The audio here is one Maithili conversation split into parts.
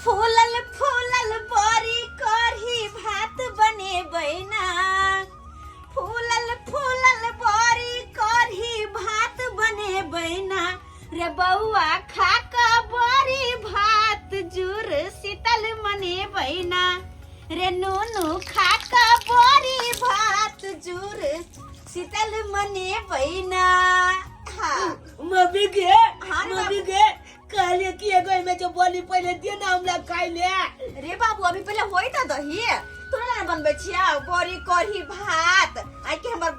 फूलल फूलल बड़ी कढ़ी भात बनेबै ना। फूलल फूलल बड़ी कढ़ी भात बनेबै ना रे बौआ, खा क बड़ी भात जुर शीतल मनेबै ना रे नूनू, खा क बड़ी भात जुर शीतल मनेबै ना। हाँ। मम्मी के। हाँ रे। मम्मी बाबू। के कहलिए कि एगो एमे जो बोली पहले दे ना हमरा खाइ ले। रे बाबू, अभी पहले होई त दही तोरा ना बनबै छियै बड़ी कढ़ी भात। आइ के हमर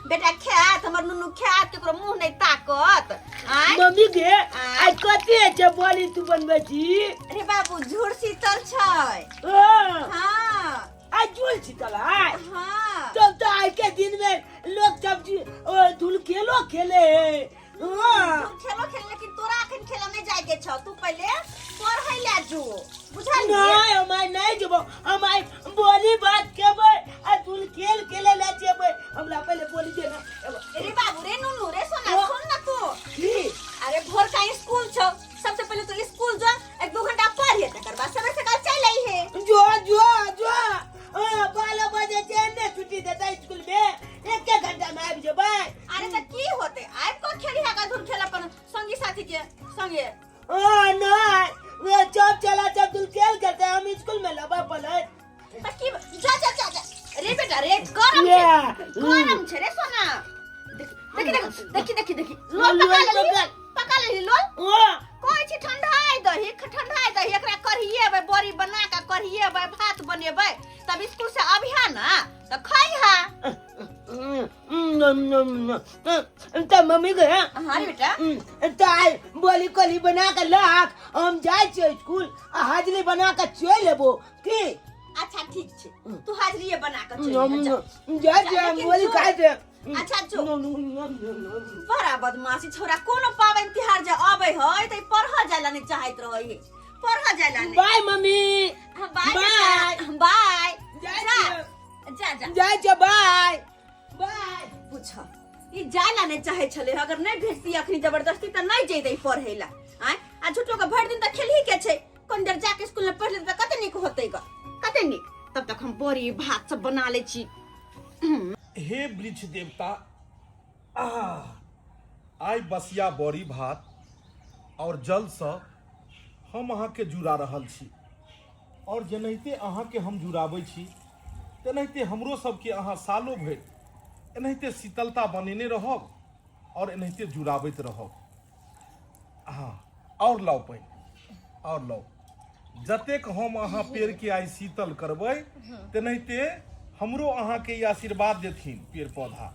बेटा खायत, हमर नुनू खायत, केकरो मुंह नहीं ताकत आइ। मम्मी के, आइ कथी है छै बोली तू बनबै छी? रे बाबू, झूर शीतल छै। हाँ। हाँ। आइ झूल शीतल आइ? हाँ। तब तो आज के दिन में लोग सब्जी धूल खेलो खेले है। हाँ। तू खेलो खेल, लेकिन तोरा अखन खेला नहीं जाए के छौ। तू पहले पढ़ै ला जो, बुझल? नहीं, हम आइ नहीं जेबो। हम आइ बोली बात खेबै आ धूल खेल खेले ला जेबै। हमरा पहले बोली दे ना। रे बाबू, रे नुनू, रे सोना। हाँ। सुन ना तू। की? अरे, भोर का स्कूल छौ। सबसे पहले तू स्कूल जो, एक दो घंटा पढ़, तकर बाद सबेर सकाल चल आई है। जो जो जो, हाँ, 12 बजे से ने छुट्टी देता स्कूल में, एक एक घंटा में आबि जेबै। अरे, त की होते? आबि को खेली है धुर खेल अपन संगी साथी के संगे। हाँ, नहीं, वे जब चला जब दुल खेल करते, हम स्कूल में लबा पड़े। त की, जा जा जा जा रे बेटा रे, गरम छै। Yeah. गरम छै रे सोना। देख देखी देखी देखी देखी, लोल पका लोल। लेली। पका। पका लेली लोल। हाँ। कहै छी ठंडाइ दही, ठंडाइ दही। एकरा कढ़िएबै, बड़ी बना कऽ कढ़िएबै, भात बनेबै, तब स्कूल से अबिहा ना तऽ खइहा। तऽ मम्मी के हाँ रे बेटा। तऽ आइ बोली कोली बना के लाख, हम जाइ छियै स्कूल आ हाजरी बना के चलि एबो की? अच्छा, ठीक छै, तू हाजरिए बना कऽ चलि अइहे, जा। जाइ छियै हम। लेकिन बोली जो- खाइ छै। अच्छा, जो। बड़ा बदमाशी छोरा। कोनो पाबनि तिहार जे अबै है तऽ ई पढ़ऽ जाय ला नहि चाहैत रहै है, पढ़ऽ जाय ला नहि। बाय मम्मी। हाँ, बाय। बाय। बेटा, बाय। जाइ जा। छियै। जा जा। जाइ छियै, बाय बाय। पूछ, ई जाय ला नहि चाहै छलै। अगर नहि भेजती अखनी जबरदस्ती तऽ नहि जैतै पढ़ै ला। आँय, आ झूठो के भरि दिन तऽ खेलही के छै। कनि देर जाके स्कूल में पढ़ लेतै तऽ कते नीक होतै ग, कते नीक। तब तक हम बड़ी भात सब बना लै छी। हे वृक्ष देवता, आह, आइ बसिया बड़ी भात और जलसँ हम अहाँके जुड़ा रहल छी और जेनाहिते अहाँके हम जुड़ाबै छी, तेनाहिते हमरो सबके अहाँ सालो भरि एनाहिते शीतलता बनेने रहब और एनाहिते जुड़ाबैत रहब। हाँ, और लाउ पानि, और लाउ। जतेक हम अहाँ पेड़के आइ शीतल करबै, तेनाहिते हमरो अहाँके ई आशीर्वाद देथिन पेड़ पौधा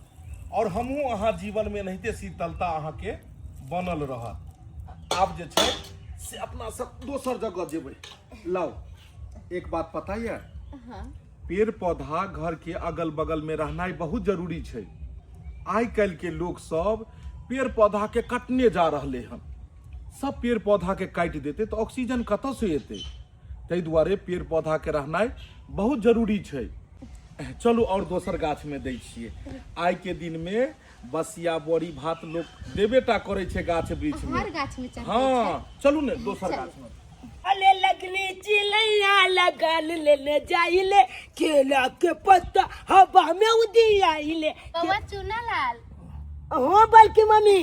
और हमहूँ अहाँ जीवनमे एनाहिते शीतलता अहाँके बनल रहत। आब जे छै से अपना सब दोसर जगह जेबै। लाउ, एक बात पता यऽ? पेड़ पौधा घर के अगल बगल में रहनाइ बहुत जरूरी छै। आइ काल्हि के लोक सब पेड़ पौधा के कटने जा रहले हन। सब पेड़ पौधा के काटि देते तऽ ऑक्सीजन कतऽ से एतै? ताहि दुआरे पेड़ पौधा के रहनाइ बहुत जरूरी छै। चलू, और दोसर गाछ में दै छियै। आइ के दिन में बसिया बड़ी भात लोक देबे टा करै छै गाछ वृक्ष में। हर गाछ में चढ़ै। हाँ, चलू ने दोसर गाछ में। अले लगनी चिलैया लगल लेने जाइले, केला के पत्ता हवा में उदियाइले। बौआ चुना लाल। हाँ, बल्कि मम्मी।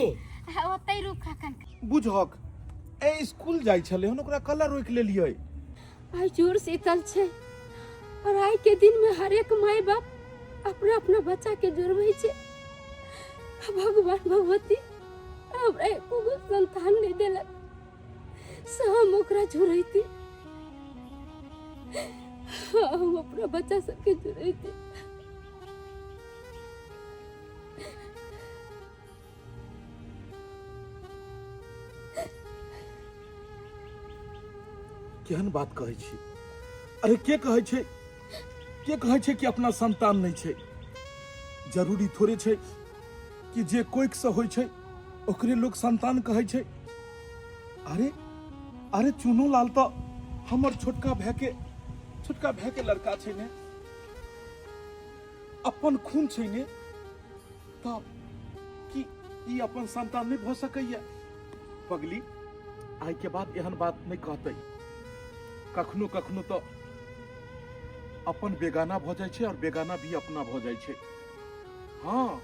ओतै रुक खन। बुझहक, ए स्कूल जाइ छलै हन, ओकरा कला रोकि लेलियै। आइ जोर शीतल छै और आइ के दिन में हर एक माय बाप अपना अपना बच्चा के जुड़बै छै। भगवान भगवती हमरा एको गो संतान नहीं देलक से हम ओकरा जुड़ैती, हम अपना बच्चा सबके जुड़ैती। केहन बात कहै छी? अरे, के कहै छै, के कहै छै कि अपना संतान नहि छै? जरूरी थोड़े छै कि जे कोइक से होइ छै ओकरे लोक संतान कहै छै। अरे अरे, चुनू लाल तऽ हमर छोटका भाय के लड़का छै ने, अपन खून छै ने, तब की ई अपन संतान नहि भऽ सकैया? पगली, आइ के बाद एहन बात नहि कहतै। कखनो कखनो तऽ अपन बेगाना भऽ जाइ छै और बेगाना भी अपना भऽ जाइ छै। हँ,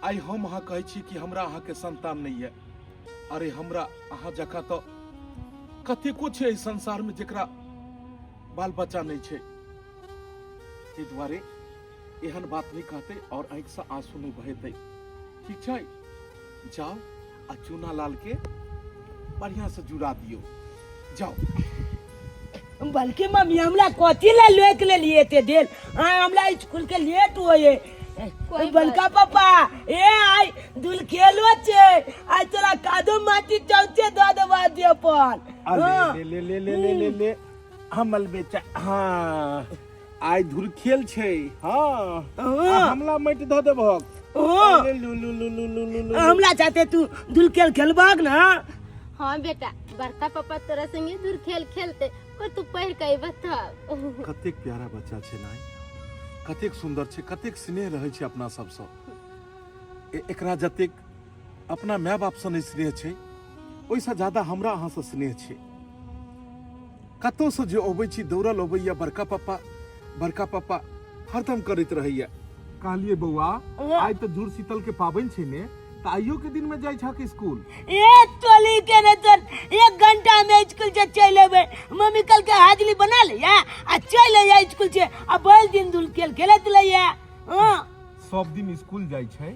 आइ हम अहाँ कहै छी कि हमरा अहाँके संतान नहि यऽ। अरे हमरा अहाँ जकाँ तऽ कतेको छै एहि संसारमे जेकरा बाल बच्चा नहि छै। ताहि दुआरे एहन बात नहि कहतै और आँखिसँ आंसू नहि बहेतै। ठीक छै, जाउ आ चूना लाल के बढ़िया से जुड़ा दियौ, जाउ। बल्कि मम्मी हमरा कथी ला लोक लेलिए एते देर? हाँ, हमरा स्कूल के लेट होए। कोई बड़का पापा ए आई दुल खेलो छे, आई तोरा कादो माटी चौचे दऽ देबा दे पर। आ ले। हाँ। ले ले ले ले ले ले ले हमल बेचा। हाँ, आइ धुर खेल छै। हाँ। हाँ। आ हमला माटि धऽ देबहक। हाँ। ले लू लू लू लू लू लू लू। हमरा चाहते तू दुल खेल खेलबाक ना? हाँ बेटा, बड़का पापा तोरा संगे दूर खेल खेलते और तू पढ़ के अबह तब। कतेक प्यारा बच्चा छै नाइ, कतेक सुंदर छै, कतेक स्नेह रहै छै अपना सबसँ। एकरा जतेक अपना माय बापसँ नहि स्नेह छै, ओहिसँ ज्यादा हमरा अहाँसँ स्नेह छै। कतहुसँ जे अबै छी दौड़ल अबैया, बड़का पप्पा बड़का पप्पा हरदम करैत रहैया। कहलिए बौआ, आइ तऽ जुड़ शीतल के पाबनि छै ने, तऽ आइयो के दिन में जाइ छहक स्कूल? ए टोली के ने तो 1 घंटा में स्कूल से चल एबे। मम्मी कल के हाजरी बना ले या आ चल या स्कूल से, आ भरि दिन दुल खेल खेलत लैया। हां, सब दिन स्कूल जाइ छै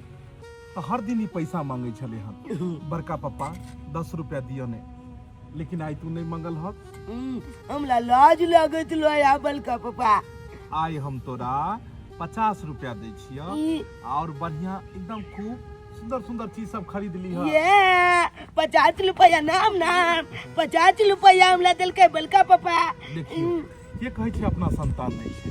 तऽ हर दिन ही पैसा मांगे छले हन, बड़का पप्पा 10 रुपया दियो ने, लेकिन आइ तू नहीं मंगल हक। हमरा लाज लागत लो या बड़का पापा। आइ हम तोरा 50 रुपया दै छियौ और बढ़िया एकदम खूब सुंदर सुंदर चीज सब खरीद ली। ये 50 रुपया नाम नाम 50 रुपया हमरा देलकै बड़का पापा। देखियौ के कहै छै अपना संतान नहीं छै,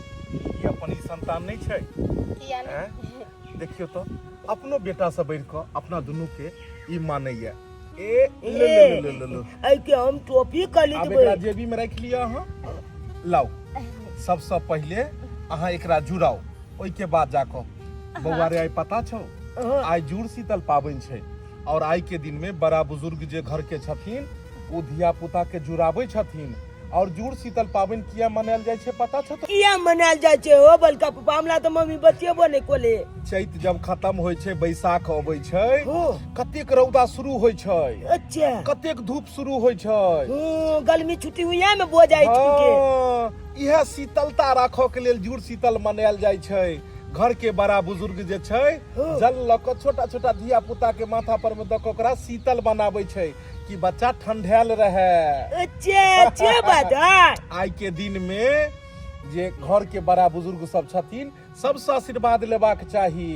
ई अपन ई संतान नहीं छै? किया नहीं? हैं? देखियौ तो अपनो बेटा से बढ़ि कऽ अपना दुनू के ई मानैया। ए ले ले ले ले ले, ऐ के हम टोपी आब खरीदबै। एकरा जेबी में राखि लिअ अहाँ। लाउ, सबसँ पहिले अहाँ एकरा जुड़ाउ, ओहिके बाद जाकऽ। बौआ रे, आइ पता छौ? आइ जुड़ शीतल पाबनि छै और आइ के दिन में बड़ा बुजुर्ग जे घर के छथिन ओ धिया पुता के जुड़ाबै छथिन। और जुड़ शीतल पाबनि किया मनायल जाइ छै पता छौ? किया मनायल जाइ छै ओ बड़का पापा? हमरा तऽ मम्मी बतेबो नहि कोले। चैत जब खत्म होइ छै, बैसाख अबै छै, हो। कतेक रौदा शुरू होइ छै। अच्छा। कतेक धूप शुरू होइ छै। गर्मी छुट्टी हुआ में बो जाइ छै के। हाँ, इएह शीतलता राखऽ के लेल जुड़ शीतल मनायल जाइ छै। घर के बड़ा बुजुर्ग जे छै हँ। जल लऽ कऽ छोटा छोटा धिया पुता के माथा पर में दऽ कऽ ओकरा शीतल बनाबै छै कि बच्चा ठंढायल रहे। अच्छा अच्छा बात है। आइ के दिन में जे घर के बड़ा बुजुर्ग सब छथिन सबसँ आशीर्वाद लेबाक चाही,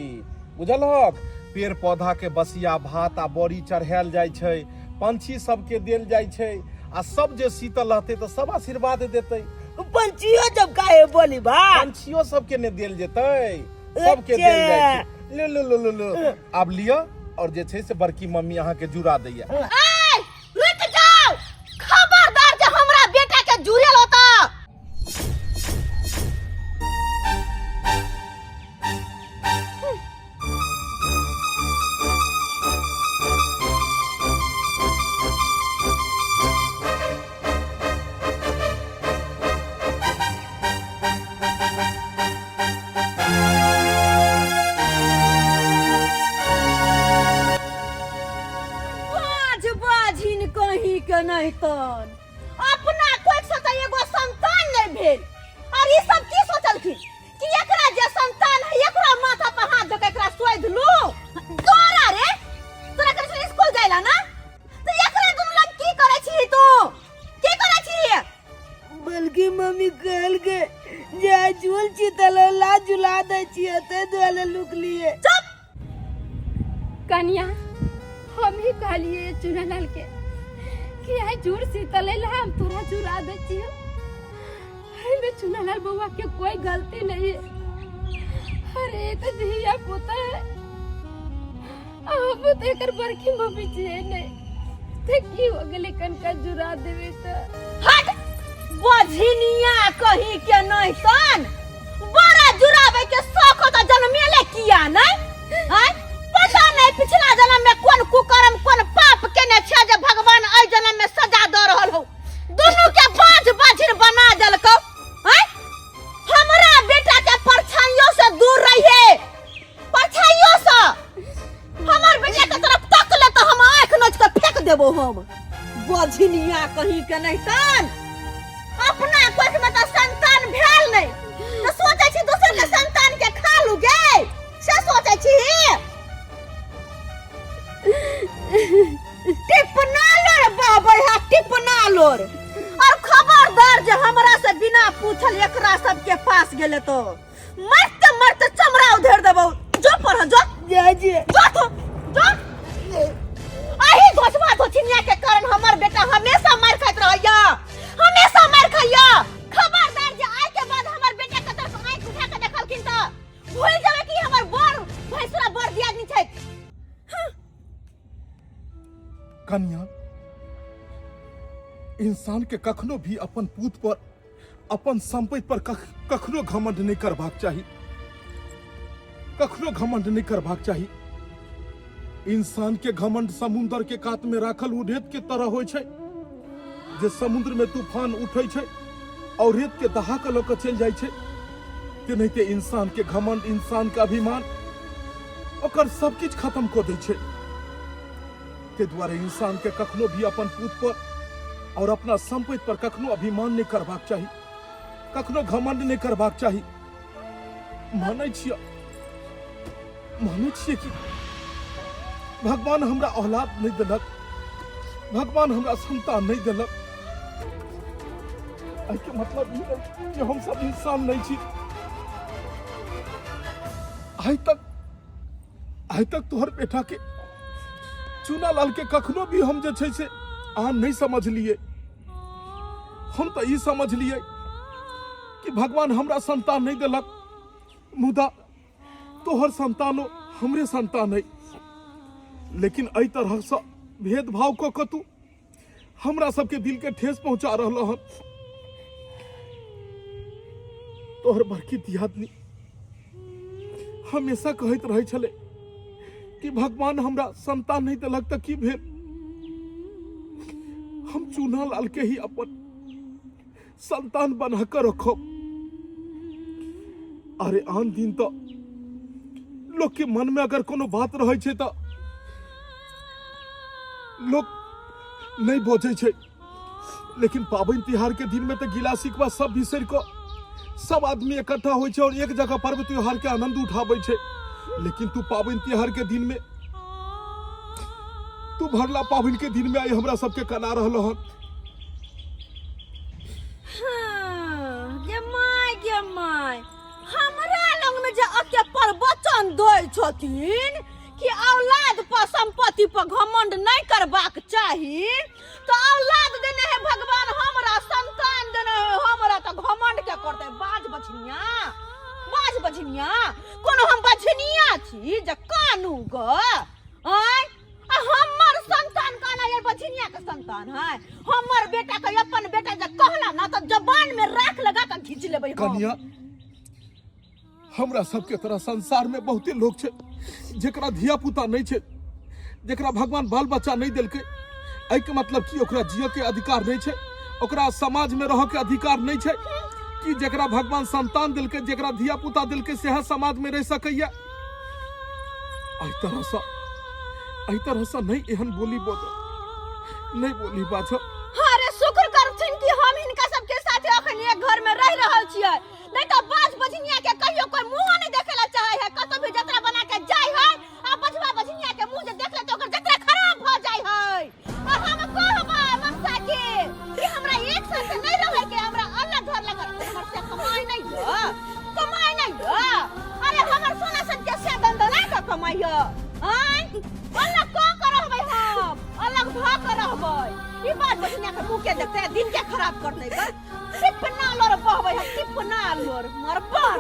बुझलहक? पेड़ पौधा के बसिया भात आ बड़ी चढ़ायल जाइ छै, पंछी सबके देल जाइ छै, आ सब जे शीतल रहतै तऽ सब आशीर्वाद देतै। पंछियो जब काहे बोली बा? पंछियो सबके ने देल जेतै, सबके देल जाइ छै। ले ले ले ले ले, आब लिअ और जे छै से बड़की मम्मी अहाँके जुड़ा दैया। ए, रुक जाओ, खबरदार जे हमरा बेटा के जुड़ेल होता। बाज बाजिन कहीं के नहीं तन अपना कोख से तऽ एगो संतान नहीं भेल, और ई सब की सोचलखिन कि एकरा जे संतान है एकरा माथा पर हाथ धऽ के एकरा सोधि लू। तोरा रे, तोरा कने स्कूल जाइला ना, तो एकरा दुनू लग की करै छी तू? की करै छी? बल्कि मम्मी कहल के जे आइ झूल छी तल ला झुला दै छियै, ताहि दुआरे लुकलियै। चुप। कनिया, हम ही कहलिए चूनालाल के कि आइ जुड़ शीतल अइला, हम तोरा जुड़ा दै छियौ। एहिमे चूनालाल बउआ के कोई गलती नहीं है। अरे तो धिया पुता है, हम तो एकर बरखी मम्मी छियै नहीं, ते की हो गेलै कनका जुड़ा देबै तऽ। हट बझिनिया कहीं के नहीं तन, बड़ा जुड़ावे के शौक हो तो जन्मेले किया नहीं हैं? पता नहीं पिछला जन्म में कोन कुकर्म कोन पाप केने छै जे भगवान एहि जन्म में सजा दऽ रहल हो। दुनू के बाझ बाझिन। हम बझनिया कहीं के नहीं तन अपना कोख में तऽ संतान भेल नहि तऽ सोचै छी दोसर के संतान के खा लू गे से सोचै छी टिपना लोर बाबे हा टिपना लोर और खबरदार जे हमरा से बिना पूछल एकरा सबके पास गेले तो मरते मरते चमड़ा उधेड़ देबौ जो पर जो जाइ छियै जो तू जो अही धोछवा धोछिनिया के कारण हमर बेटा हमेशा मार खाइत रहैया हमेशा मार खाइया खबरदार जे आइ के बाद हमर बेटा के तरफ आंखि उठा के देखलखिन त भूल जावे कि हमर बड़ भैंसुरा बड़ दियादनी छै कन्या इंसान के कखनो भी अपन पूत पर अपन संपत्ति पर कखनो घमंड नहीं करबाक चाही कखनो घमंड नहीं करबाक चाही इंसान के घमंड समुंदर के कात में राखल ओ रेत के तरह होइ छै जे समुद्र में तूफान उठै छै और रेत के दहा के लऽ के चलि जाइ छै तेनाहिते इंसान के घमंड इंसान के अभिमान ओकर सब किछु खत्म कऽ दै छै ताहि दुआरे इंसान के कखनो भी अपन पूत पर और अपना संपत्ति पर कखनो अभिमान नहीं करबाक चाही कखनो घमंड नहीं करबाक चाही मानै छियै मानै छियै कि भगवान हमरा औलाद नहीं देलक भगवान हमरा संतान नहीं देलक एहिके मतलब ई नहीं कि हम सब इंसान नहीं छी आइ तक आइ तक तोहर बेटा के चूना लाल के कखनो भी हम जे छै से आन नहीं समझलिए हम तऽ ई समझलिए कि भगवान हमरा संतान नहीं देलक मुदा तोहर संतानो हमरे संतान है लेकिन एहि तरह से भेदभाव कऽ कऽ तू हमरा सबके दिल के ठेस पहुंचा रहल हन तोहर बड़की दियादनी हमेशा कहैत रहै छलै कि भगवान हमरा संतान नहीं देलक तऽ की भेल हम चूना लाल के ही अपन संतान बना कर रखब अरे आन दिन तो लोग के मन में अगर कोनो बात रहे छै तऽ लोग नहीं बजै छै लेकिन पाबनि तिहार के दिन में तऽ गिला शिकवा सब बिसरि कऽ सब आदमी इकट्ठा होइ छै और एक जगह पर्व त्योहार के आनंद उठाबै छै लेकिन तू पाबनि तिहार के दिन में तू भरला पाबनि के दिन में आई हमरा सबके कना रहल हन हाँ, गे माय गे माय हमरा लग में जे अके प्रवचन दै छथिन कि औलाद पर संपत्ति पर घमंड नहीं करबाक चाही तो औलाद देने है भगवान हमरा संतान देने है हमरा तो घमंड के करते बाज बछनिया बाज बछनिया कोनो हम बछनिया छी जे कानू ग आय आ हमर संतान काना ये बछनिया के संतान है हमर बेटा के अपन बेटा जे कहला ना तो जबान में राख लगा के घींच लेबै हम। कनिया हमरा सबके तरह संसार में बहुते लोग छै जेकरा धिया पुता नहीं छै जेकरा भगवान बाल बच्चा नहीं देलकै एहिके मतलब कि ओकरा जिय के अधिकार नहीं छै ओकरा समाज में रह के अधिकार नहीं छै कि जेकरा भगवान संतान देलकै जेकरा धिया पुता देलकै सेह समाज में रह सकैया एहि तरह से एहि तरह से नहीं एहन बोली बोल नहीं बोली बाजब अरे शुक्र करथिन कि हम हिनका सबके साथे अखन एक घर में रह रहल छियै नहीं तो बाज बजनिया के कहियो कोई मुंह नहीं देखे ला चाहे है कतौ भी जतरा बना के जाय है आ बजवा बजनिया के मुंह जे देख ले तो ओकर जतरा खराब भ जाय है आ हम कहबै ममता के कि हमरा एक साथ नहीं रहे के हमरा अलग घर लगल हमर से कमाई नहीं हो कमाई नहीं हो अरे हमर सोना सन के से दंदना के कमाई हो आय अलग क के रहबै हम अलग भ के रहबै ई बात बजनिया के मुंह के देखते दिन के खराब कर देबै टिपना लोर बहबै हम टिपना लोर मर बार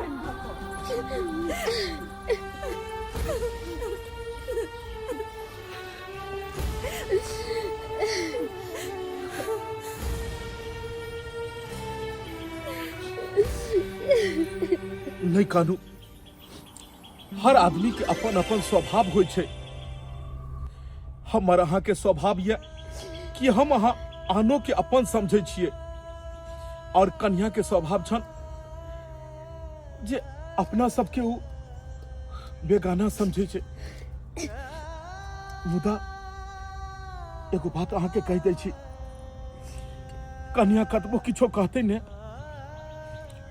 नहीं कानू हर आदमी के अपन अपन स्वभाव होइ छै हमर अहाँ के स्वभाव यऽ कि हम अहाँ आनो के अपन समझै छियै और कन्या के स्वभाव छन जे अपना सबके उ बेगाना समझै छै मुदा एगो बात अहाँके कहि दै छी, कनिया कतबो किछो कहतै ने,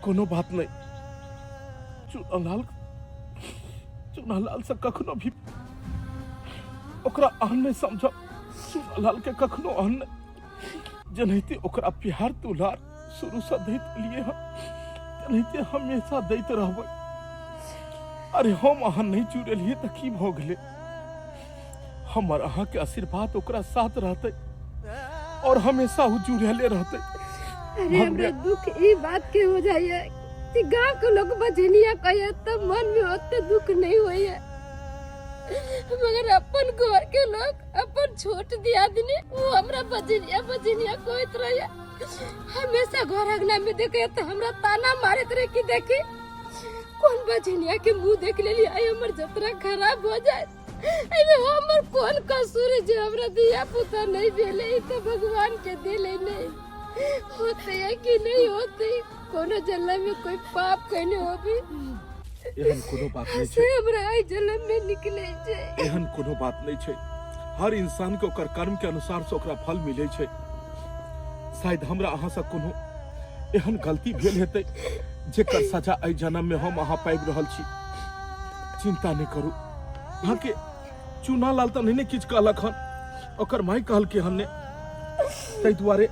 कोनो बात नहि। चुनालाल, चुनालाल से कखनो भी ओकरा अहन नहि समझब। चुनालाल के कखनो अहन नहि, जेनाहिते ओकरा प्यार दुलार शुरू से दैत एलियै हन, तेनाहिते हमेशा दैत रहबै। अरे हम अहाँ नहि जुड़ेलियै तऽ की भऽ गेलै? हमर अहाँके आशीर्वाद ओकरा साथ रहतै और हमेशा ओ जुड़ले रहतै। अरे हमरा दुख ई बात के हो जाइए कि गांव के लोग बजनिया कहे तो मन में ओते दुख नहीं होइए, मगर अपन घर के लोग, अपन छोट दियादनी, वो हमरा बजनिया बजनिया कहत रहे। हमेशा घर अंगना में देखे तो हमरा ताना मारत रहे कि देखी कौन बजनिया के मुंह देख लेली, आई हमर जतरा खराब हो जाए। एहिमे हमर कोन कसूर है जे हमरा धिया पुता नहीं भेले? ई तो भगवान के देले नहीं होते है कि नहीं होते। कोनो जन्म में कोई पाप कहने होबी एहन कोनो बात नहीं से छै। हमरा एहि जन्म में निकले छै। एहन कोनो बात नहीं छै। हर इंसान के ओकर कर्म के अनुसार से ओकरा फल मिले छै। शायद हमरा अहाँ से कोनो एहन गलती भेल हेतै जेकर सजा एहि जन्म में हम अहाँ पाबि रहल छी। चिंता नहीं करू। अहाँके चूना लाल तऽ नहि ने किछु कहलक हन, ओकर माय कहलकै हन ने, ताहि दुआरे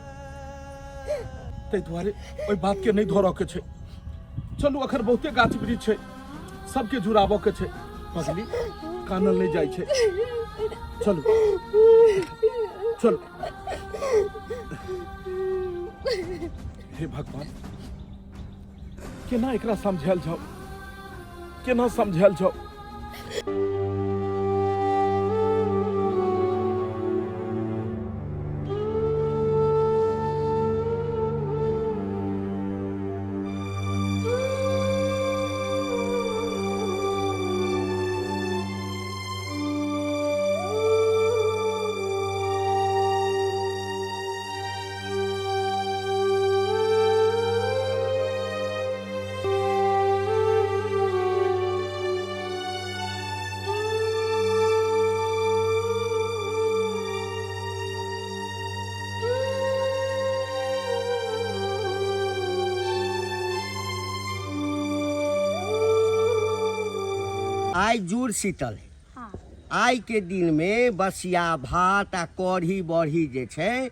ओहि बात के नहि धरऽ के छै। चलू, अखन बहुते गाछ वृक्ष छै, सबके जुड़ाबऽ के छै। पगली, कानल नहि जाइ छै। चलू चलू। हे भगवान, केना एकरा समझायल जाओ, केना समझायल जाओ? आइ जुड़ शीतल है। आइ के दिन में बसिया भात आ कढ़ी बड़ी जे छै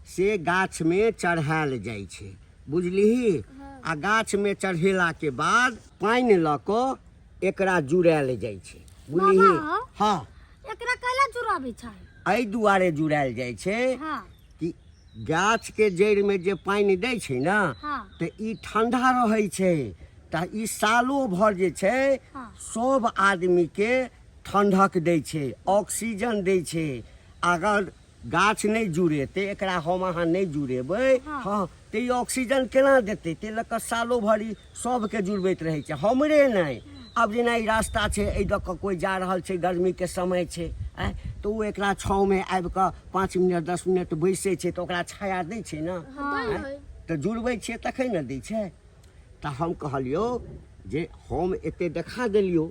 से गाछ में चढ़ायल जाइ छै, बुझलिही? आ गाछ में चढ़ेला के बाद पानि लऽ कऽ एकरा जुड़ायल जाइ छै, बुझलिही? बाबा। हँ। एकरा कैला जुड़ाबै छै? एहि दुआरे जुड़ायल जाइ छै कि गाछ के जड़ि में जे पानि दै छै ने, तऽ ई ठंडा रहै छै, तऽ ई सालो भर जे छै सब आदमी के ठंडक दै छै, ऑक्सीजन दै छै। अगर गाछ नहि जुड़ेतै एकरा, हम अहाँ नहि जुड़ेबै, हँ, तऽ ई ऑक्सीजन केना देतै? ताहि लऽ कऽ सालो भरि सबके जुड़बैत रहै छै, हमरे नहि। आब जेना ई रास्ता छै, एहि दऽ कऽ कोइ जा रहल छै, गर्मीके समय छै, आँय, तऽ ओ एकरा छाँवमे आबि कऽ 5 मिनट 10 मिनट बैसै छै, तऽ ओकरा छाया दै छै ने? आँय, तऽ जुड़बै छियै तखन ने दै छै। तऽ हम कहलियौ जे हम एते देखा देलियौ,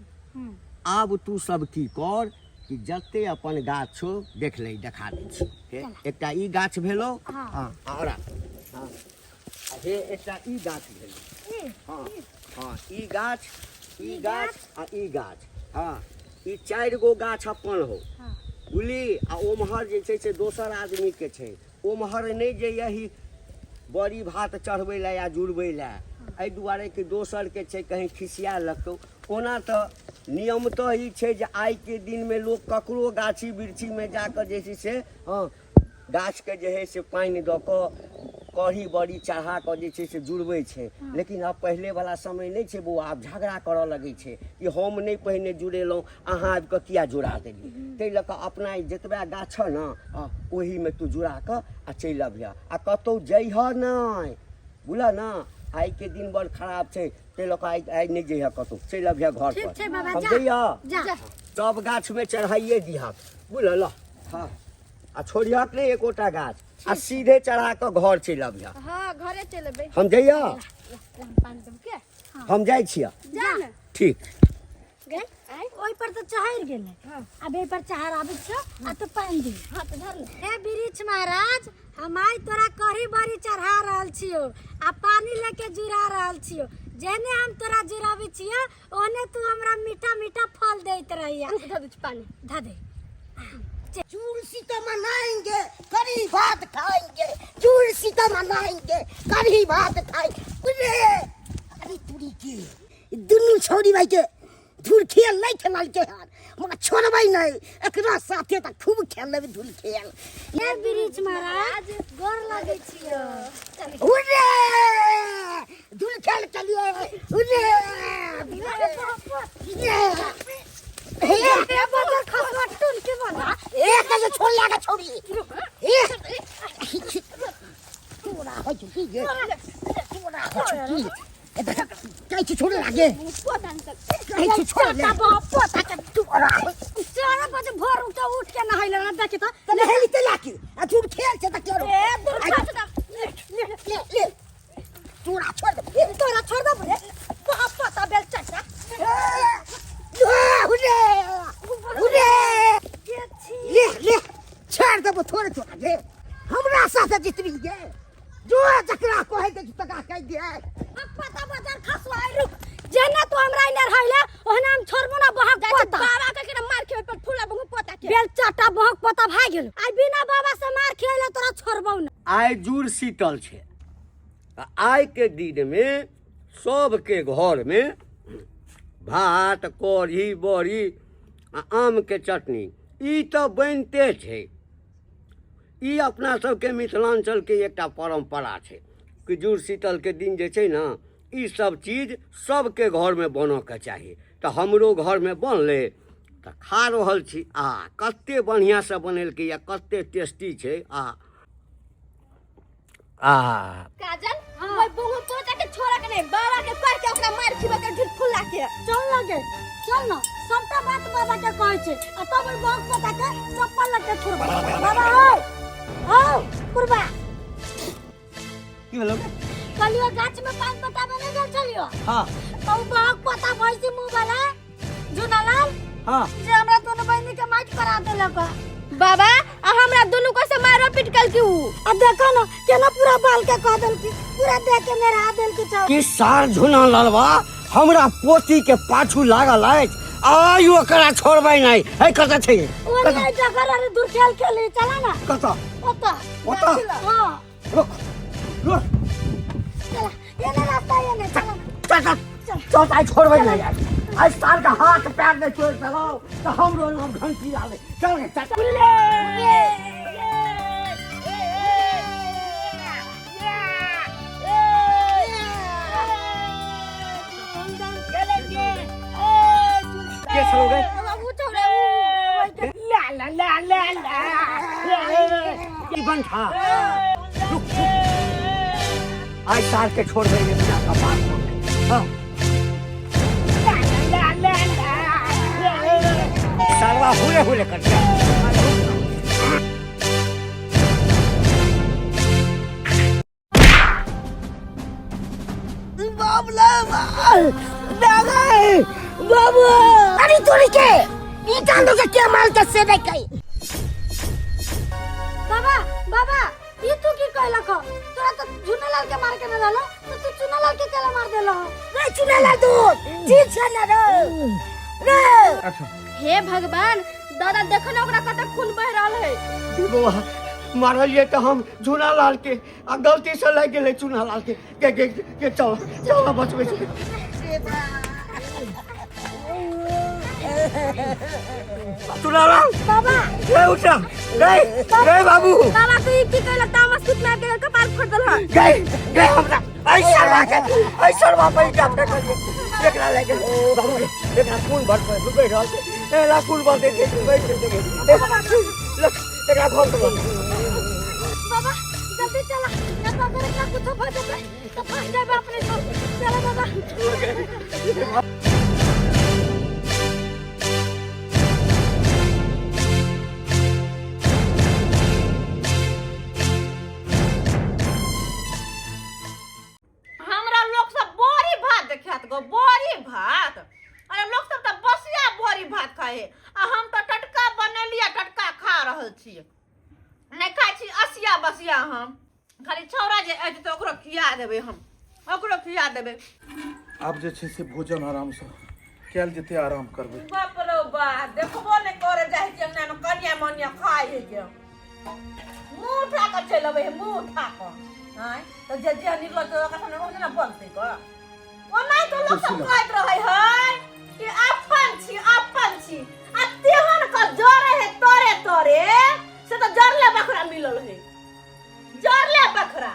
आब तू सब की कर कि जते अपन गाछ छौ देख ले, देखा दै छी। हे, एकटा ई गाछ भेलौ। हँ, आओर आ। हँ, आ हे, एकटा ई गाछ भेलौ। हँ, ई गाछ, ई गाछ आ ई गाछ। हँ, ई चारि गो गाछ अपन हो, बुझली? आ ओम्हर जे छै से दोसर आदमीके छै। ओम्हर नहि जइयही बड़ी भात चढ़बै लए या जुड़बै लए, एहि दुआरे कि दोसरके छै, कहीं खिसिया लगतौ। ओना तऽ नियमतः ई छै जे आइके दिनमे लोक ककरो गाछी वृक्षीमे जाकऽ जे छै से, हँ, गाछके जे हइ से पानि दऽ कऽ कढ़ी बड़ी चढ़ा कऽ जे छै से जुड़बै छै। लेकिन आब पहिलेवला समय नहि छै बौआ। आब झगड़ा करऽ लगै छै कि हम नहि पहिने जुड़ेलहुँ, अहाँ आबि कऽ किया जुड़ा देलियै। ताहि लऽ कऽ अपना जतबा गाछ छह ने, ओहीमे तू जुड़ा कऽ आ चलि अबिहऽ आ कतहु जइहऽ नहि, बुझलह ने? आइके दिन बड़ खराब छै, ताहि लऽ कऽ आइ नहि जइहऽ कतहु, चलि अबिहऽ घर ठीक पर। छै बाबा, हम जा। जइहऽ। जा। सब गाछमे चढ़ाइए दिहक, बुझल? हँ, आ छोड़िहक नहि एकोटा गाछ आ सीधे चढ़ा कऽ घर चलि अबिहऽ। हँ, घरे चलि एबै। हम जइहऽ? पानि देब के। हम जाइ छियऽ। जा ने। ठीक। गे। ओहि पर तऽ चढ़ि गेलै। आब एहि पर चढ़ाबै छियौ आ तू पानि दी। हाँ तऽ धर ले। हे वृक्ष महाराज, हम आइ तोरा कढ़ी बड़ी चढ़ा रहल छियौ आ पानी लेके जुड़ा रहल छियौ। जेहने हम तोरा जुड़ाबै छियौ ओहने तू हमरा मीठा मीठा फल दैत रहिया। रुक, धऽ दै छी पानी। धऽ दे। चूर सीता मनाएंगे, कढ़ी भात खाएंगे। चूर सीता मनाएंगे, कढ़ी भात खाएंगे। अरे अरे तुरी के दुनू छौड़ी भाई के धूल खेल नहीं खेलल के हन, मगर छोड़बै नहीं। एकरा साथे त खूब खेल लेबै धूल खेल। हे वृक्ष महाराज, गोर लगै छियौ। उरे धूल खेल के लिए उरे। ए बदर खसवा टुन के बना। एक जे छोड़ लागा छौड़ी। ए तोरा हो चुकी ये, तोरा हो चुकी। ए देख काई छी छोड़ लागे, काई छी छोड़ ले। पोता के तोरा 4 बजे भोर उठ उठ के नहाय लेना, देखी त। त नहेली ते लाकी आ झूठ खेल छै त केरो। ए दूर खस दे। ले ले तोरा छोड़ दे। तोरा छोड़ दे रे बाप पोता बेल चचा। उरे उरे के छी? ले ले छोड़ देबो थोड़े तोरा गे। हमरा साथे जितबी गे, जो जकरा कहै दे तकरा कहि दे। पता बजार खसवा, रुक। जेना तू हमरा इने रहैला ओहना हम छोड़बो ना बहक पोता। बाबा के केना मार खेबै पर फूला बहु पोता के। बेल चाटा बहक पोता भाग गेल। आइ बिना बाबा से मार खेला तोरा छोड़बौ ना। आइ जुड़ शीतल छै आ आइ के दिन में सबके घर में भात कढ़ी बड़ी आ आम के चटनी ई तऽ बनिते छै। ई अपना सबके मिथिलाञ्चलके एकटा परम्परा छै कि जुड़ शीतलके दिन जे छै ने ई सब चीज सबके घरमे बनऽके चाही। तऽ हमरो घरमे बनलै तऽ खा रहल छी। आ कते बढ़िआँसँ बनेलकै या, कते टेस्टी छै। आ आ काजल, ओइ बहु पोता के छोड़ा के नहीं, बाबा के कह के ओकरा मार खिबा के झूठ फुला के। चल लगे चल ना, सबटा बात बाबा के कहै छै आ तब ओइ बहक पोता के चप्पल लग के छोड़बै। बाबा हौ हौ पुरबा। की भेलौ? कहलियो गाछ में पानि पटाबे नहीं गेल छलियो। हाँ। तो उ बहक पोता भैंसी मुंह वाला झुनालाल, हाँ, जे हमरा दोनों बहिनी के माइट करा देलक। बाबा आ हमरा दुनू को से मारो पीट कल की उ। आ देखो ना केना पूरा बाल के कह देलकी, पूरा देह के मेरा देलकी छौ। कि सार झुना ललवा हमरा पोती के पाछू लागल अछि, आइ ओकरा छोड़बै नहि। है कतऽ छै? ओ नहीं जगह अरे दूर खेल खेली चला ना। कतऽ? ओतऽ। ओतऽ? हाँ। रुक रुक, चला, ये ना रास्ता, ये ना, चला। चल चल चल, आइ छोड़बै नहि यार। आइ साल के हाथ पैर नहि छोड़ि देलहुँ तऽ हमरो नाम घंटी आबै। चल रे चल। के छलौ गे? ला ला ला ला ला ई बंठा, रुक रुक, आइ साल के छोड़बै नहि बिना कपार पर। हाँ ला ला ला। सालवा हुले हुले कर। बाबला दादा बाबू, अरे तोरी के ई चांदो के के माल के से नहीं कई। बाबा बाबा, ई तू की कहलक? तोरा तो झुनालाल के मार के न रहलो तो तू चुनालाल के केला मार देलो? रे चुनालाल तू चीज छ ना रे रे। अच्छा। हे भगवान, दादा देखो ना ओकरा कते खून बह रहल है। बौआ मारलिए तऽ हम झुनालाल के आ गलती से लागि गेलै चुनालाल के। के के के चल चल बचबै छै चुनालाल। बाबा रे उठा रे रे बाबू। बाबा तू ई की कहलक? तामस कुत मार के कपार फोड़ देलक। गए गए हमरा ऐ सरवा के ऐ सरवा पैसा फेंकलिए एकरा लागि गेलै बाबू रे। एकरा खून भर पर बहि रहल छै, एकरा खून भर दे छै, बहि छै। एकरा घर पर बाबा जल्दी चला ना तो अगर एकरा कुछो भ जेतै तो फंस जाबे अपने सब। चला बाबा। हमरा लोग सब बड़ी भात खात गो, बड़ी भात। अरे लोग सब त बसिया बड़ी भात। खाइ है आ हम तऽ टटका बनेलियै टटका खा रहल छियै नहि खाइ छी असिया बसिया हम खाली छौड़ा जे एतै तऽ ओकरो खिया देबै हम ओकरो खिया देबै आब जे छै से भोजन आरामसँ कयल जेतै आराम करबै बाप रो बा देखबो नहि करे जाइ छै अंगना मे कनिया मनिया खाइ है के मुंह उठा कऽ चलि अबै है मुंह उठा कऽ आँय तऽ जे जे निकलत ओकरा सामने ओहने ने बोलतै गऽ ओना तऽ लोक सब कहैत रहै है कि अपन छी अपन छी आ तेहन कऽ जरे है तोरे तोरे से तऽ जरले बकरा मिलल है जरले बकरा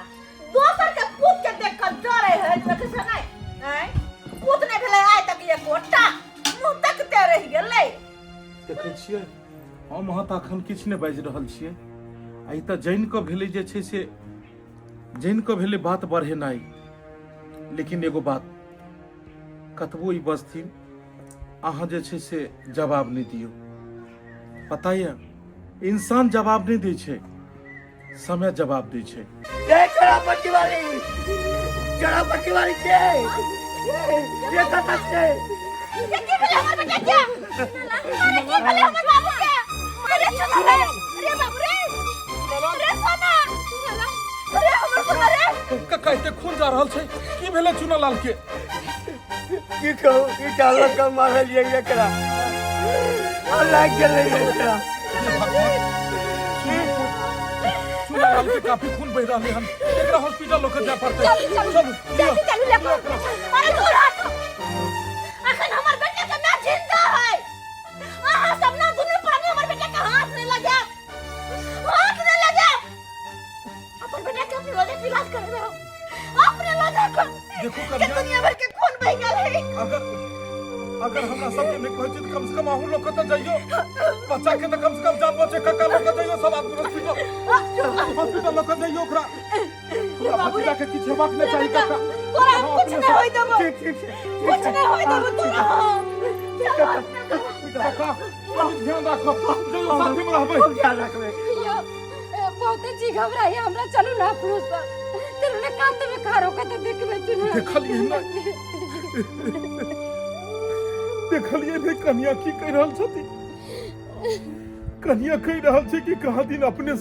दोसर के पूत के देख कऽ जरे है देखै छै नहि आँय पूत नहि भेलै आइ तक एकोटा मुँह तकते रहि गेलै देखै छियै हम अहाँ तऽ अखन किछु नहि बाजि रहल छियै आ ई तऽ जानि कऽ भेलै जे छै से जानि कऽ भेलै बात बढ़ेनाइ लेकिन एगो बात कतबो ई बजथिन अहाँ जे छै से जवाब नहि दियौ पता यऽ इंसान जवाब नहि दै छै समय जवाब दै छै ए चोरा पट्टी वाली चोरा पट्टी वाली के ये कतऽ छै ये की भेलै हमर बेटा के अरे की भेलै हमर बाबू के अरे चलो रे अरे बाबू रे अरे सोना अरे हमर सोना रे कक्का एते खून जा रहल छै की भेलै चुनालाल के की कहू ई डालो के मारल ये एकरा और लाग गेलै एकरा चुनालाल के काफी खून बहि रहलै हन एकरा हॉस्पिटल लऽ के जाय पड़तै चलू चलू जल्दी चलू ले अरे दूर हटो अखन हमर बेटा के ना जिंदा है अहाँ सब ना दुनू प्राणी हमर बेटा के हाथ नहीं लगाएब हाथ नहीं लगाएब अपन बेटा के अपने लगे इलाज करेबे हम अपने लगे के देखो के कन्या दुनिया भर के खून बह गेल है अगर अगर हमरा सबके नहि कहै छै तऽ कम से कम अहूँ लोग कतऽ जइयो बच्चा के तऽ कम से कम जान बचे कक्का लोग के जइयो सब आदमी हॉस्पिटल हॉस्पिटल लोग के जइयो ओकरा हमरा भतीजा के किछु हेबाक नहि चाही कक्का तोरा हम कुछ नहीं होई देबो ठीक ठीक छै कुछ नहीं होई देबो तोरा हम कक्का कनि ध्यान राखब जइयो साथीमे रहबै हम ध्यान रखबै यौ, ए, बहुते जी घबराइए हमरा चलू ना अपनो सब चलू ना कात में खारो का तो देखबे चुना देखलियै ने देखलियै ने कनिया की कहि रहल छथिन कनिया कहि रहल छै कि कहाँ दिन अपने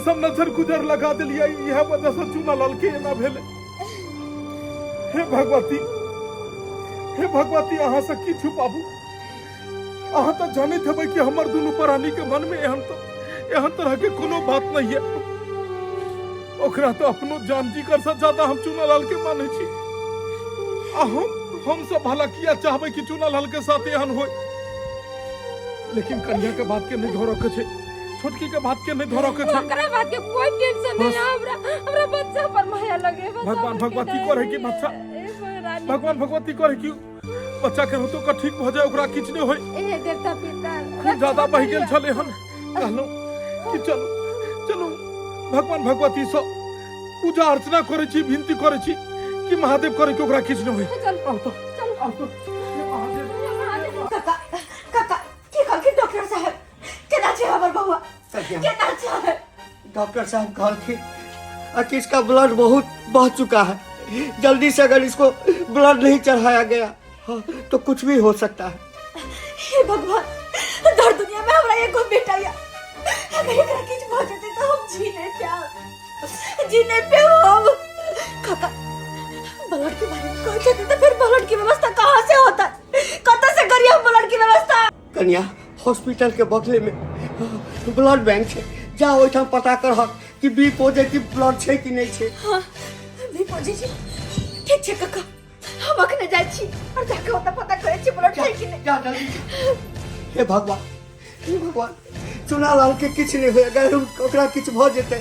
सब नजर गुजर लगा देलियै इएह वजह से चूना लाल के एना भेलै हे भगवती हे भगवती अहाँ से की छुपाबू अहाँ तऽ जानैत हेबै कि हमर दुनू प्राणी के मन में एहन तो एहन तरह के कोनो बात नहीं है ओकरा तो अपनो जान जिगर से ज्यादा हम चूनालाल के मानै छी आ हम सब भला किया चाहबै कि चूनालाल के साथ एहन होय लेकिन कन्या के बात के नहीं धरऽ के छै छोटकी के बात के नहीं धरऽ के छै ओकरा बात के कोई टेंशन नहीं बस। है हमरा हमरा बच्चा पर माया लगे बच्चा भगवान पर भगवती के करे कि दया बच्चा- ए महारानी। भगवान भगवती करे कि बच्चा के होतो का ठीक भऽ जाय ओकरा किछु नहि होय ए देवता पिता खून ज्यादा बहि गेल छलै हन कहलहुँ कि चलू चलू भगवान भगवती सँ पूजा अर्चना करै छी विनती करै छी कि महादेव करे कि ओकरा किछु नहि होय चल आउ तऽ आउ तऽ हे महादेव काका काका की कहलखिन डॉक्टर साहेब केना छै हमर बौआ कन्या। केना छै डॉक्टर साहब कहलखिन कि इसका ब्लड बहुत बह चुका है जल्दी से अगर इसको ब्लड नहीं चढ़ाया गया हाँ, तो कुछ भी हो सकता है हे भगवान दर दुनिया में हमरा एगो बेटा या अगर एकरा किछु भऽ जेतै तऽ हम जी नहि पायब जी नहि पायब हम काका ब्लड के बारे में कहै छथिन तऽ फिर ब्लड के व्यवस्था कहाँ से होता कतऽ से करिए हम ब्लड के व्यवस्था कन्या हॉस्पिटल के बगले में ब्लड बैंक छै जा ओहिठाम पता करहक कि बी पॉजिटिव ब्लड छै कि नहि छै हाँ बी पॉजिटिव ठीक छै काका हम अखने जाइ छी और जाके ओतऽ पता करै छी ब्लड छै कि नहि जा जल्दी जा। हे भगवान हे भगवान चुनालाल के किछु नहि होय अगर ओकरा किछु भऽ जेतै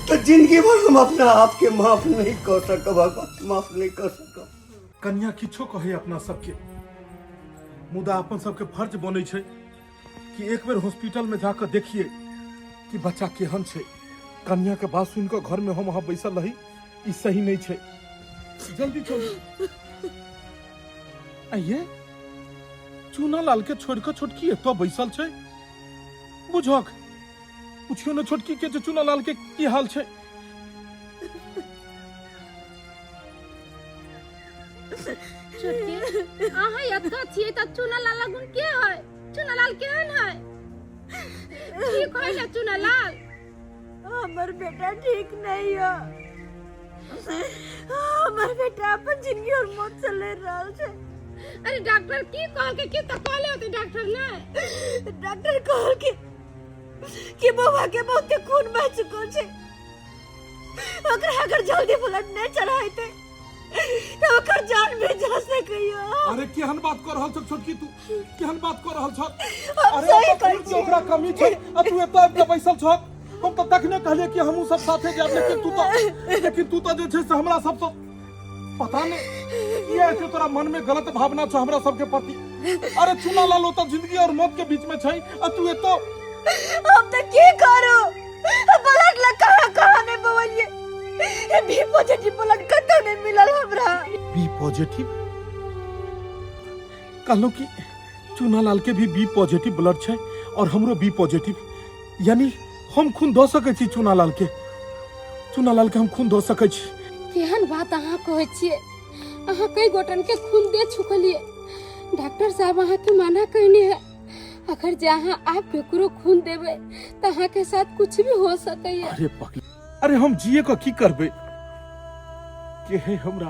तऽ जिंदगी भर हम अपना आपके माफ नहीं कऽ सकब भगवान माफ नहीं कऽ सकब कन्या किछो कहै अपना सबके मुदा अपन सबके फर्ज बनै छै कि एक बेर हॉस्पिटल में जाकर देखिए कि बच्चा केहन छै कन्या के बात सुनि कऽ घर में हम अहाँ बैसल रही ई सही नहीं छै जल्दी चलू आइये चूना लाल के छोड़ कऽ छोटकी एतऽ बैसल छै बुझक पुछियो ने छोटकी के जे चूना लाल के की हाल छै छोटकी अहाँ एतऽ छियै तऽ चुनालाल लगुन के है चुनालाल केहन है ठीक है ना चुनालाल हमर बेटा ठीक नहीं है हमर बेटा अपन जिंदगी और मौत से लड़ रहल छै अरे डॉक्टर की कहलकै की तऽ कहले होतै डॉक्टर ने डॉक्टर कहलकै कि बौआ के बहुते खून बह चुकल छै ओकरा अगर जल्दी ब्लड नहीं चढ़ाइते तऽ ओकर जान भी जा सकैया अरे केहन बात कर रहल छ छोटकी तू केहन बात कर रहल छ हम अरे सही ओतऽ कहै खून के ओकरा कमी छै आ तू एतऽ आबि कऽ बैसल छ हम तऽ तखने कहलियै कि हमहूँ सब साथे जायब लेकिन तू तऽ जे छै से हमरा सबसँ पता नहि किया एते तोरा मन में गलत भावना छौ हमरा सबके प्रति अरे चुना लाल ओतऽ जिंदगी और मौत के बीच में छै आ तू एतऽ हम तऽ की करू ब्लड लग कहाँ कहाँ नहीं बवलिए बी पॉजिटिव ब्लड कतौ नहीं मिलल हमरा बी पॉजिटिव कहलहुँ कि चूनालाल के भी बी पॉजिटिव ब्लड छै और हमरो बी पॉजिटिव यानी हम खून दऽ सकै छी चूनालाल के चूनालाल के हम खून दऽ सकै छी केहन बात अहाँ कहै छियै अहाँ कई गोटन के खून दे चुकलियै डॉक्टर साहब अहाँके मना कहने है अगर जे अहाँ आब केकरो खून देबै तऽ अहाँके साथ कुछ भी हो सकैया अरे पगली अरे हम जिए के की करबै के है हमरा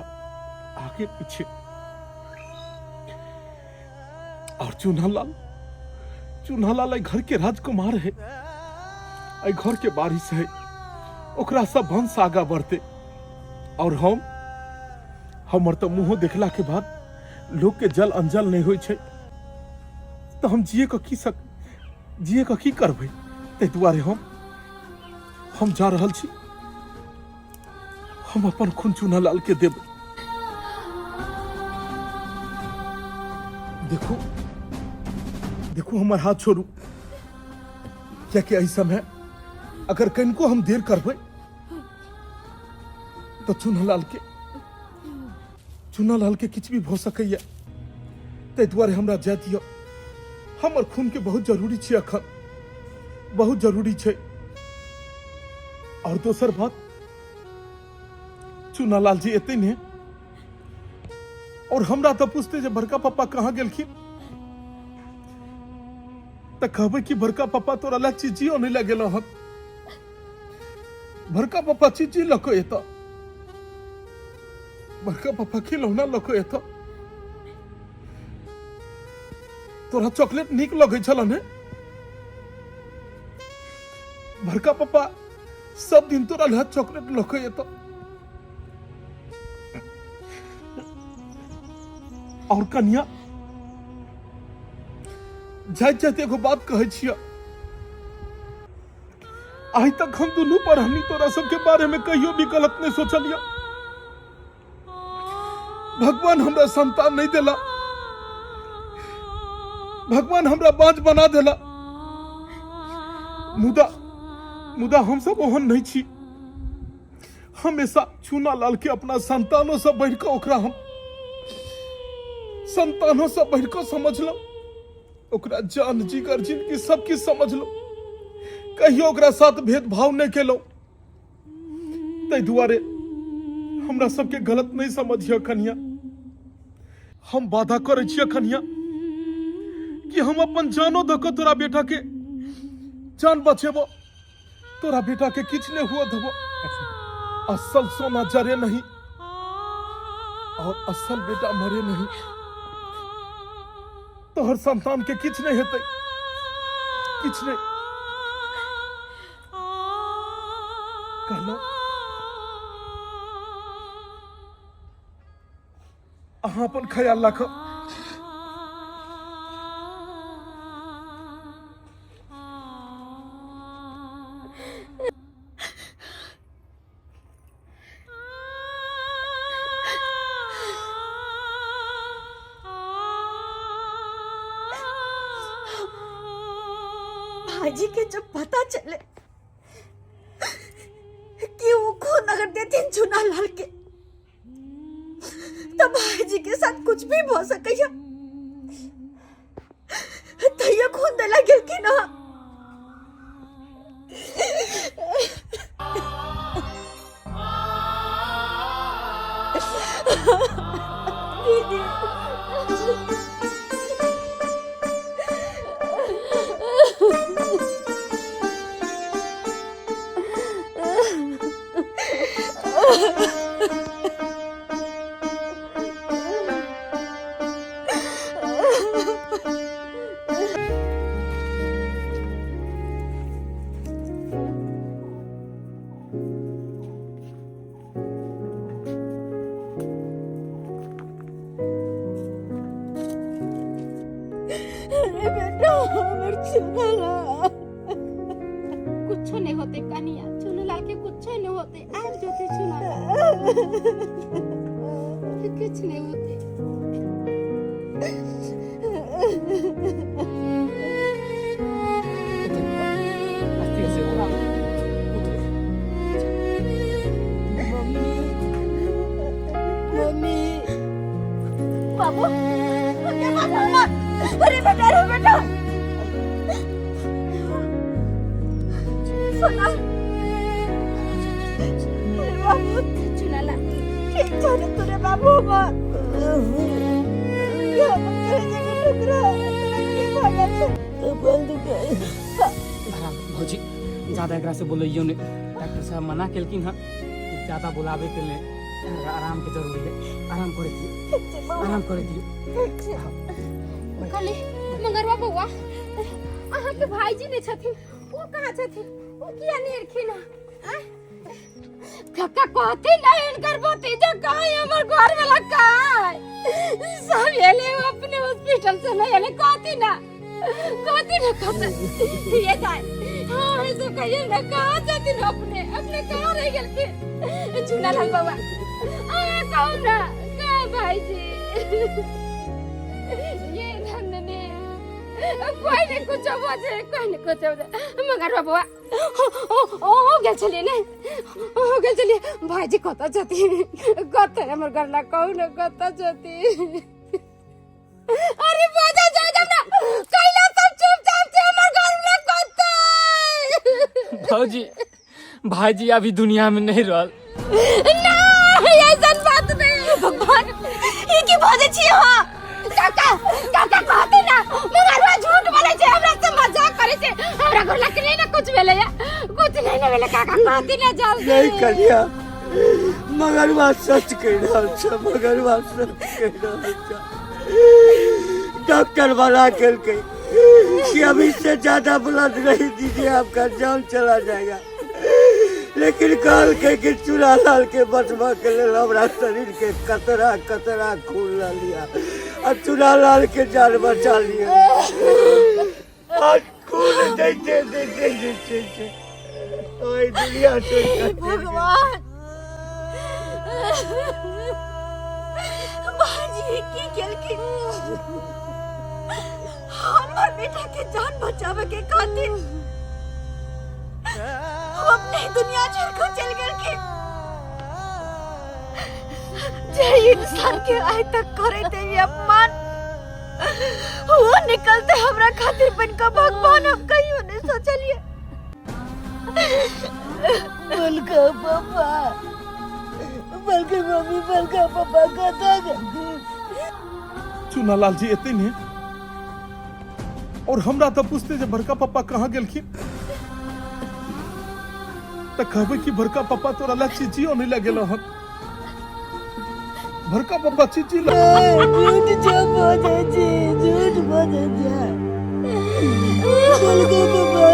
आगे पीछे और चूनालाल चूनालाल एहि घर के राजकुमार है एहि घर के बारिश है ओकरा सब वंश आगा बढ़ते और हम हमर तऽ मुँहो देखला के बाद लोग के जल अंजल नहीं होइ छै तऽ हम जिए के की सक जिए के की करबै ताहि दुआरे हम हम जा रहल छी हम अपन खून चूनालाल के देबै देखू देखू हमर हाथ छोड़ू कियाकि एहि समय अगर कनिको हम देर करबै तऽ चूनालाल के चूनालाल के किछु भी भऽ सकैया ताहि दुआरे हमरा जाय दिअ हमर खून के बहुत जरूरी छै अखन बहुत जरूरी छै और दोसर बात चूनालाल जी एते ने और हमरा तऽ पूछते जे बड़का पापा कहाँ गेलखिन तऽ कहबै कि बड़का पापा तोरा लए चीजियो नहि लए गेल हन बड़का पापा चीजी लऽ कऽ एतऽ बड़का पापा खिलौना लऽ कऽ एतऽ तोरा चॉकलेट नीक लगै छल ने बड़का पापा सब दिन तोरा लए चॉकलेट लऽ कऽ एतऽ और कन्या जाइत जाइत एगो बात कहै छियै आइ तक हम दुनू पर हमनी तोरा सबके बारे में कहियो भी गलत नहीं सोचलिया भगवान हमरा संतान नहीं देला भगवान हमरा बाँझ बना देला मुदा मुदा हम सब ओहन नहीं छी हमेशा चूना लाल के अपना संतानों से बढ़ के ओकरा हम संतानों से बढ़ के समझलो ओकरा जान जिगर जिंदगी सब किछु समझलो कहियो ओकरा साथ भेदभाव नहीं केलो ताहि दुआरे हमरा सबके गलत नहीं समझियो कन्या हम वादा करै छियै कन्या कि हम अपन जानो दऽ कऽ तोरा बेटा के जान बचेबो तोरा बेटा के किछु नहीं हुआ देबो असल सोना जरे नहीं और असल बेटा मरे नहीं तोहर संतान के किछु नहीं हेतै किछु नहीं कहलहुँ अहाँ अपन ख्याल राखब भाईजी के जब पता चले कि वो खून अगर देथिन चुना लाल के तो भाईजी के साथ कुछ भी हो सकैया तैयो खून देला गेलखिन हँ दीदी। अरे बेटा हमर चुनला। कुछो नहीं होते कनिया, चुनलाल के कुछो नहीं होते, आबि जेतै चुनलाल, किछु नहीं होते। मम्मी, बाबू, के बात हमर? अरे बेटा, अरे बेटा सोना, अरे बाबू चुनलाल ठीक छ रे तोरे बाबू हमर? ये हमर कलेजा के टुकड़ा, तोरा की भऽ गेल छौ? आराम भौजी, ज्यादा एकरा से बोलैयो नहीं, डॉक्टर साहब मना केलखिन हँ ज्यादा बोलाबे के लिए। एकरा आराम के जरूरी है, आराम करे दियो, आराम करे दियो। कहली मंगरवा बौआ, अहाँके भाईजी नहि छथिन, ओ कहाँ छथिन? ओ किया नहि एलखिन हँ? काका कहती ना हिनकर भतीजा कहाँ है, हमर घर वाला कहाँ है? सब एले अपने हॉस्पिटल से नहीं एले, कहती ना, कहती ना, कहती ये दाई। हाँ ऐसे कहिए ना, कहाँ छथिन अपने? अपने कहाँ रह गेलखिन? चुना लाल बौआ अहाँ कहू ना, कहाँ भाईजी? ये नंदनी कोई नहीं कुछ बोले, कोई नहीं कुछ बोले। मगर बबुआ ओ ओ हो गेल छलियै ने, ओ हो गेल छलियै। भाईजी कतऽ छथिन? कतऽ हमर घर ला कहू ने, कतऽ छथिन? अरे बाजा जा जा ना, कैला सब चुपचाप छै, हमर घर ला कतऽ? भौजी, भाईजी अभी दुनिया में नहीं रहल। ना ऐसा बात नहीं। भगवान, ई की बजै छी अहाँ? काका, काका कहते ना मगरवा झूठ बोले छै, हमरा से मजाक करे छै। हमरा घर लग नहीं ना कुछ भेलै या, कुछ नहीं ना भेलै। काका कहते ना जल्दी। नहीं कनिया, मगरवा सच कहि रहल छै, मगरवा सच कहि रहल छै। डॉक्टर मना केलकै कि अभी से ज्यादा ब्लड नहीं दीजिए, आपका जान चला जाएगा, लेकिन कहलकै कि चूड़ा लाल के बचबा के लेल हमरा शरीर के कतरा कतरा खून ला लिया आ चूड़ा लाल के जान बचा लिया। आज खून दैते दैते जे छै से ओहि दुनिया से। भगवान, बाजी की केलखिन? हमर बेटा के जान बचावे के खातिर हम अपने दुनिया छोड़ के चल गेलखिन। जे इंसान के आइ तक करे थे ये अपमान, वो निकलते हमरा खातिर बन के भगवान, हम कहियो नहीं सोचलिए। बलका पापा, बलका मम्मी, बलका पापा कतऽ गेलखिन? चुनालाल जी एते ने और हमरा तऽ पूछते जे बड़का पापा कहाँ गेलखिन, तऽ कहबै कि बड़का पापा तोरा लए चिचियो नहीं लगेलो हन। बड़का पापा चिची लग झूठ जो बजै छी, झूठ बजै छै। बलका पापा